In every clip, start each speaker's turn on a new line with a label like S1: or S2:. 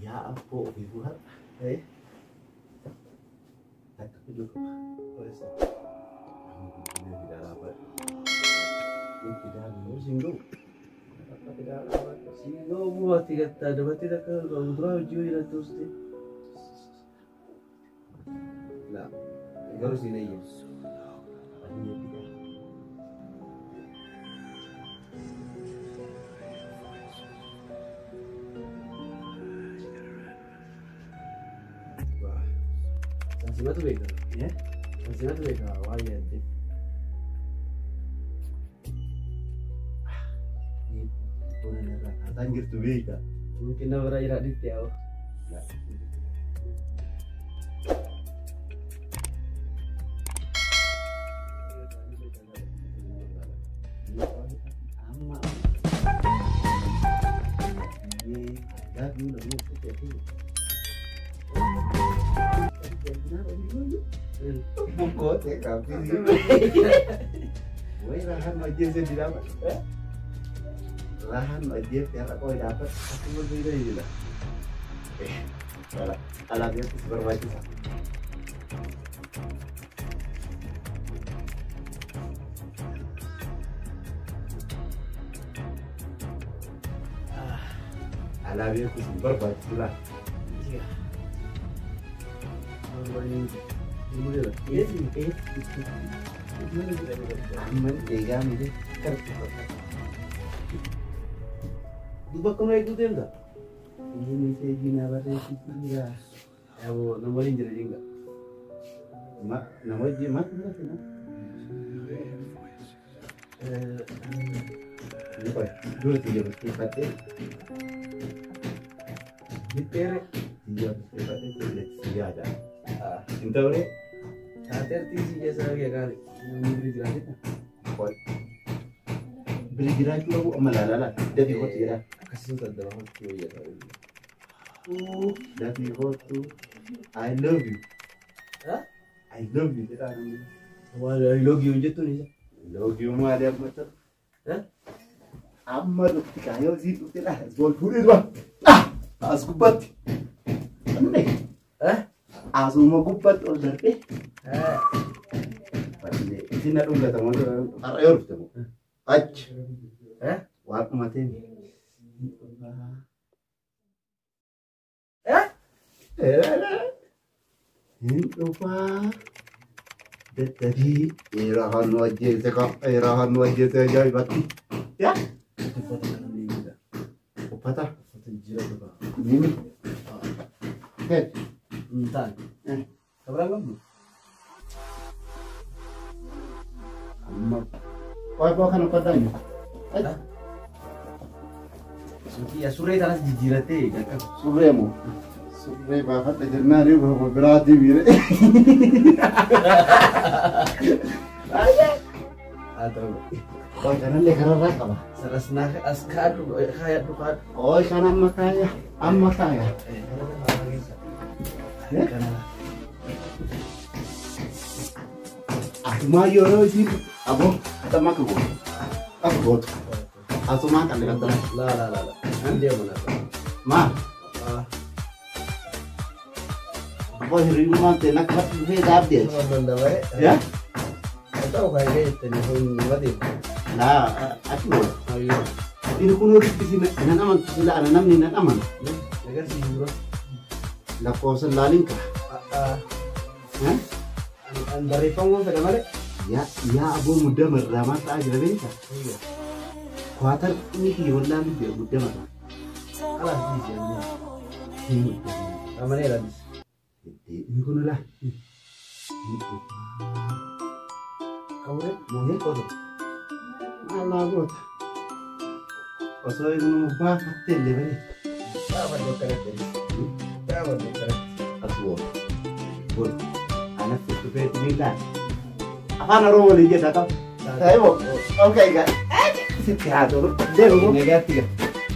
S1: Yaa abboo ofii bu'aa. Takka fiduu qaba.
S2: Singoo bu'aatti gattaa dubartii takka duraa hojii hojii uste. La garuu siin eeyyamu. Sansimatu beeka. Sansimatu beeka waan yaadde.
S1: Kaataan jirtu beeka.
S2: Mungkin nama bira jiraadhitti yaa'u.
S1: Amma Bukote qabdi. Way rahan ajjeese diraama. Rahan ajjeese har'a qooyi dhaabbata akkuma beekna jira. Alaaf si barbaachisa. Alaa beeku si barbaachisu laa. Amma eegaa miti.
S2: Duuba akkuma eeguu deemta?
S1: Inni meeseejii naa barreessitu jira.
S2: Yaaboo nama waliin jira jenga.
S1: Nama wajjin maal mul'ata na? Dura xiyya barreeffadhee
S2: Bitteere.
S1: xiyya barreeffadhee si yaada. Hin ta'ure?
S2: Taateertii si keessaa biyya gaari. Namni bira jiraatedha.
S1: Bira jiraachuu qabu amma laalaa laa. Dafii kootu jedhaa.
S2: Akkasumas adda baafachuu wayya.
S1: Dafii kootu. I love you. I love you jedhaa namni.
S2: Waan I love you jettuun isa.
S1: Love you maali amma ta'u? Amma dhufti kaayoo sii dhufti dha. Wal fuudhee dura. As gubbaatti. Asuma gubbaatti ol darbee. Isin na dhungata moo har'a yoo dhufte moo? Achi. Waaquma ta'e. Hin dhufaa. Daddabii rahaan nu ajjeese rahaan nu ajjeese ajaa'ibatti. Yaa.
S2: Uffata kana ni jira.
S1: Uffata.
S2: Uffata jira dhugaa.
S1: Mimi.
S2: Hin taane. Kabiraan qabdu?
S1: Amma. Qoy boo kana uffadhaa hin
S2: Suuqii surree tanas jijjiirattee jalqaba.
S1: Surree moo? Surree baafadha jennaan yoo biraatii miire.
S2: Haa ta'u.
S1: Qoy kanallee kararraa qaba.
S2: Sanas naa as kaadhu kaayadhu kaadhu.
S1: Qoy kan amma kaaya amma kaaya. Asumaa yeroo isiin aboo atama akka gootu akka gootu asumaa kan qaxxala.
S2: Laa laa laa laa. Hin deemu naa.
S1: Maal? Aboo hiriyummaan ta'e akka dhufee dhaabdee.
S2: Yaa? Ta'u kan ishee jettanii kun nama deemu.
S1: Laa ati gootu. Inni kun horitti nan amantu sila ana namni nan amanu.
S2: Agarsiisu dura.
S1: Lakkoofsa laaliin ka'a.
S2: An barreeffamuu fedha malee.
S1: Yaa aboo muddama irraa maal ta'aa jira beektaa? Kwaatar inni kiyya wallaan jira muddama irraa.
S2: Alaas dhiisi annee. Amaneera dhiisi.
S1: Inni kun laa.
S2: Qabure moohee qotu.
S1: Maal goota? Osoo inni baafattee illee bareeda.
S2: Gaafadhu akkanatti. Gaafadhu akkanatti.
S1: As goota. Goota. Anas dhufeetu ni laala. Afaan Oromoo waliin jedha qaba. Ta'ee Okay gaa. Sitti haa tolu. Deemu.
S2: Nagaatti gaa.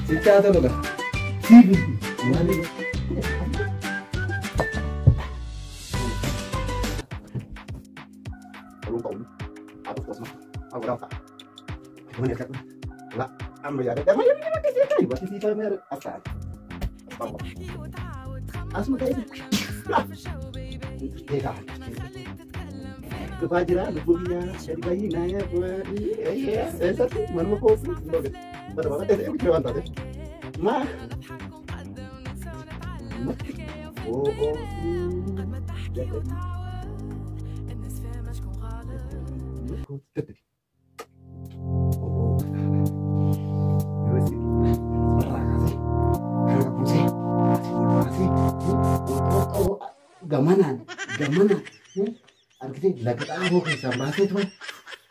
S2: Sitti haa tolu gaa.
S1: Siibi. Maali? Asuma ta'e. Deegaa. Dhufaa jira lubbuu biyyaa gadi baay'ee naa eessatti manuma kootu bada bada ta'e jira waan taateef. Maa. Oo oo. Gamanaan gamanaan argitee laga xaafoo keessaa baasee turan.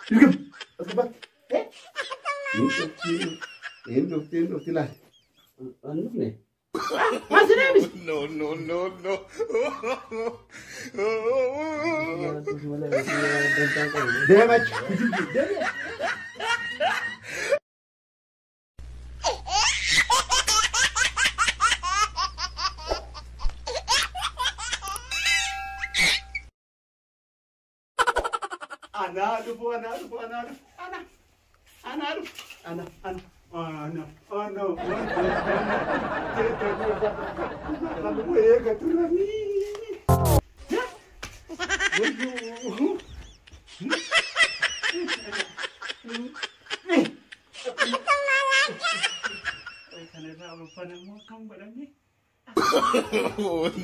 S1: Dirgam as gubbaatti. Hin dhufti hin dhufti hin dhufti laal.
S2: An dhufne.
S1: Maal si deebisi?
S3: No, no, no, no.
S1: Deema jechuudha. Deema. Anaa dhufu anaa dhufu anaa dhufu ana anaa dhufu ana ana ana ana ana eega turanii. Kanarraa uffata immoo akkam godhamne?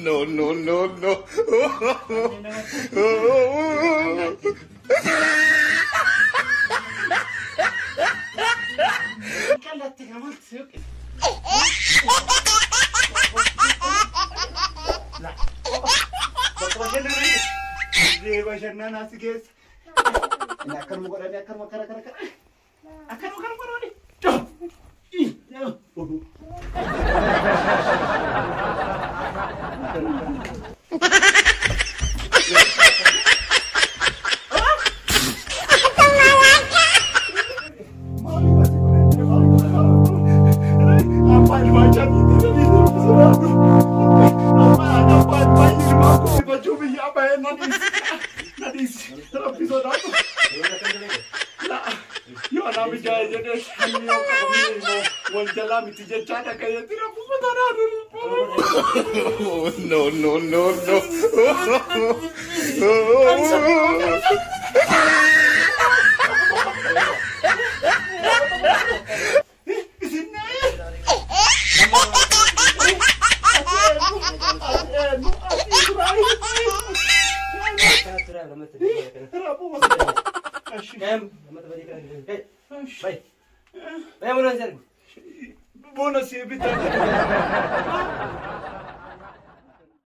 S3: No, no, no, no.
S1: Kallattii gamatti suuqi. Bakka bashannanaa dirree bashannanaa si keessa. Inni akkanuma godhanii akkanuma kara kara kara. Akkanuma kanuma godhanii.
S3: No, no, no, no.